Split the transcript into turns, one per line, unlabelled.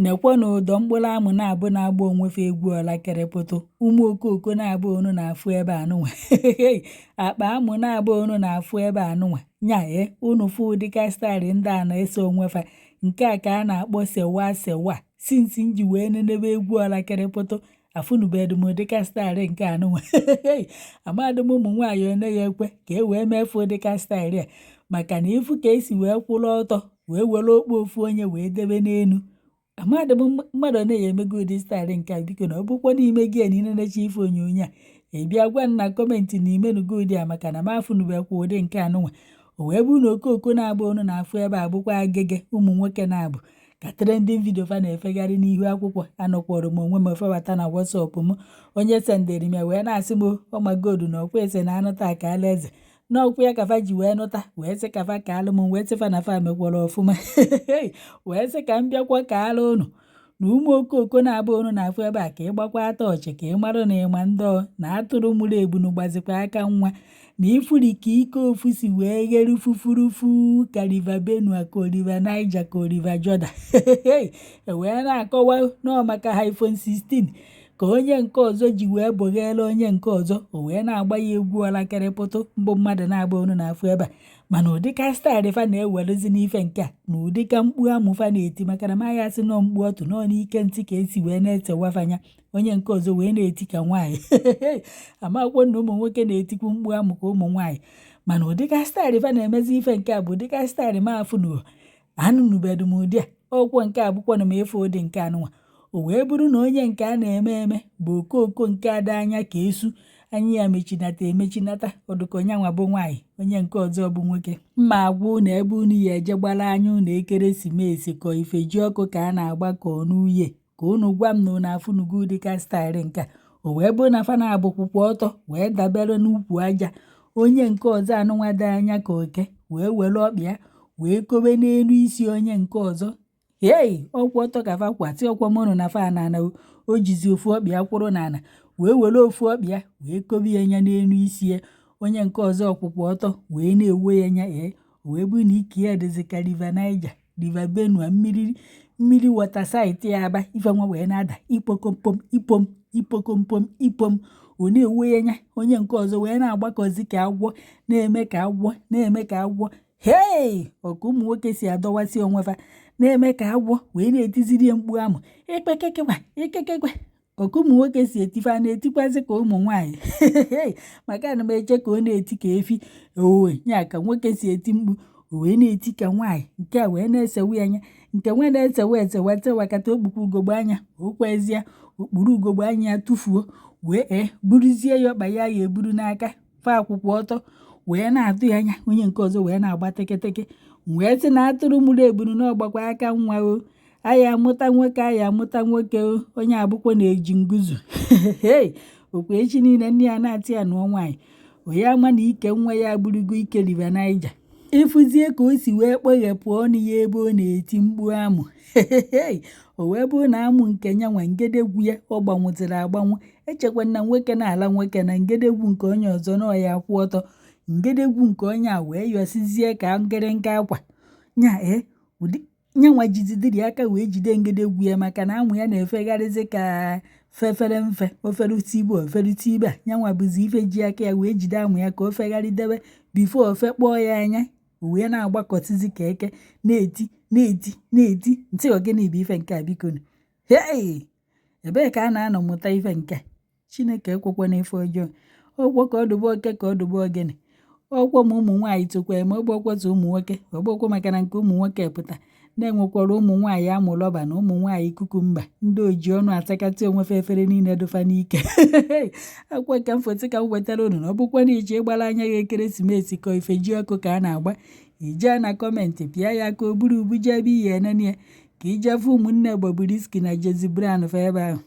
Nekwanụ ụdọ mkpụrụ amụ na-abụ na-agba onwe fa egwu ọlakịrịpụtụ. Ụmụ okooko na-abụ unu na-afụ ebe anụnwa, akpa amụ na-abụ unu na-afụ ebe anụnwa nya e unu fụ ụdịka style ndị a na-eso onwe fa. Nke a ka a na-akpọ sewa sewa. Since m ji wee nenebe egwu ọlakịrịpụtụ, afụnubedị m ụdịka style nke anụnwa. Amadị m ụmụ nwaanyị one ya ekwe ka e wee mefe ụdịka style a, maka na ịfụ ka esi wee kwụrụ ọtọ wee were okpu ofu onye wee debe n'elu. Amadị m mmadụ one ya emego ụdị style nke a. Biko, na ọ bụkwa n'ime gị na inenecha ife onyonyo a, ị bịa gwa m na comment na imenugo ụdị a, maka na m afụnubekwa ụdị nke anụnwa. O wee bụrụ na okooko na-abụ unu na-afụ ebe a bụkwa agege ụmụ nwoke na-abụ ka trending video fa na-efegharị n'ihu akwụkwọ. Anọkwọrọ m onwe m febata na WhatsApp m, onye sendịrị m ya wee na-asị m, "Oh my God, na ọkwa ese na anụta ka ala eze n'ọkwa ya ka fa ji wee nụta." Wee sị ka fa ka alụ m, wee sị fa na fa mekwara ọfụma, wee sị ka m bịakwa ka alụ unu na ụmụ okooko na-abụ unu na-afụ ebe a, ka ị gbakwa atọ ọchị, ka ị marụ na ịma ndọ na atụrụ mụrụ ebunu gbazikwa aka nwa na ifuri ka ike ofu si wee ghere fufurufu ka River Benue, ka River Niger, ka River Jordan. E wee na-akọwa nọọ maka iPhone 16 ka onye nke ọzọ ji wee bọghere onye nke ọzọ, o wee na-agba ya egwu ọlakịrịpụtụ. Mbụ mmadụ na-agba unu na-afụ ebe a, mana ụdịka style fa na-ewerezi n'ife nke a na ụdịka mkpu amụ fa na-eti, maka na maya asị nọ mkpu ọtụ nọ n'ike ntị ka esi wee na-esewa fanya, onye nke ọzọ wee na-eti ka nwaanyị. Amakwọ na ụmụ nwoke na-etikwu mkpu amụ ka ụmụ nwaanyị, mana ụdịka style fa na-emezi ife nke a bụ ụdịka style m afụ na anụnụbedu m ụdị a. Ọkwọ nke a bụkwanụ m ịfụ ụdị nke anụnwa. O wee bụrụ na onye nke a na-eme eme bụ okooko nke ada anya ka esu anya ya mechinata emechinata, ọdụka onyanwa bụ nwaanyị, onye nke ọzọ bụ nwoke. Mma agwa unu ebe unu ya eje gbara anya unu ekeresimesi kọ ife ji ọkụ ka a na-agba ka ọ n'uye, ka unu gwa m na unu afụnugo ụdịka style nke a. O wee bụrụ na fa na-abụkwụkwa ọtọ wee dabere n'ukwu aja, onye nke ọzọ anụnwa dị anya ka oke wee were ọkpa ya wee kobe n'elu isi onye nke ọzọ. Hei, ọkwụ ọtọ ka fa kwatị ọkwọ mụrụ na fa na o jizi ofu ọkpa ya kwụrụ n'ala wee were ofu ọkpa ya wee kobe ya anya n'elu isi ya. Onye nke ọzọ ọkwụkwọ ọtọ wee na-ewe ya anya. Ee, o wee bụrụ na ike ya dịzi ka River Niger, River Benue, mmiri mmiri water site ya aba ife nwa wee na-ada ipokompom ipom ipokompom ipom. Ọ na-ewe ya anya, onye nke ọzọ wee na-agbakọzi ka agwọ na-eme ka agwọ na-eme ka agwọ. Hei, ọka ụmụ nwoke si adọwasị onwe fa na-eme ka agwọ wee na-etiziri ya mkpu amụ ekpekekwa ekekekwe. Ọka ụmụ nwoke si etife a na-etikwazi ka ụmụ nwaanyị, maka ana m eche ka ọ na-eti ka efi owe ya ka nwoke si eti mkpu, o wee na-eti ka nwaanyị. Nke a wee na-esewe anya, nke nwa na-esewe esewe sewakata okpukpe ugogbe anya o kwezie okpuru ugogbe anya ya tụfuo, wee buruzie ya ọkpa ya ya eburu n'aka fa akwụkwọ ọtọ wee na-atụ ya anya, onye nke ọzọ wee na-agba tịkịtịkị. Wee sị na atụrụ mụrụ ebunu n'ọgbakwa aka nwa o aya amụta nwoke, aya amụta nwoke o. Onye abụkwa na-eji nguzu hei okwu echi niile nne ya na-atị ya nụọ nwaanyị, onye ama na ike nwa ya abụrụgo ike River Niger. Ịfụzie ka o si wee kpoghepụ ọnụ ya ebe ọ na-eti mkpu amụ, o wee bụrụ na amụ nke nyanwa ngedegwu ya ọ gbanwụziri agbanwụ. Echekwa na nwoke na-ala nwoke na ngedegwu nke onye ọzọ na ọ ya kwụ ọtọ, ngedegwu nke onye a wee yọsizie ka ngịrịnga akwa nya. Ee, ụdị nyanwa jizidiri aka wee jide ngedegwu ya, maka na amụ ya na-efegharịzi ka fefere mfe ofere tibe ofere tibe a. Nyanwa bụzi ife ji aka ya wee jide amụ ya ka o fegharịdebe before ofe kpọọ ya anya, o wee na-agbakọtizi ka eke na-eti na-eti na-eti ntị. Ogene bụ ife nke a? Biko, hei, ebee ka a na-anọ mụta ife nke a? Chineke ekwekwana ife ọjọọ. Ọkwọ ka ọdụbọ oke ka ọdụbọ ogene ọkwọ ma ụmụ nwaanyị tokwa ma ọ bụ ọkwọtụ ụmụ nwoke ọgbọkwọ, maka na nke ụmụ nwoke pụta na-enwekwara ụmụ nwaanyị amụlọba na ụmụ nwaanyị cucumber ndị oji ọnụ atakatị onwefe efere niile dụfa n'ike. Akwa ka m foto ka m wetara unu, na ọ bụkwa na iche ịgbara anya ya ekeresimesi ka ife ji ọkụ ka a na-agba, ijee na comment pịa ya ka o buru ubu jee ebe iyi enene ya, ka ije fụ ụmụnne Bobrisky na Jesse Brown fa ebe ahụ.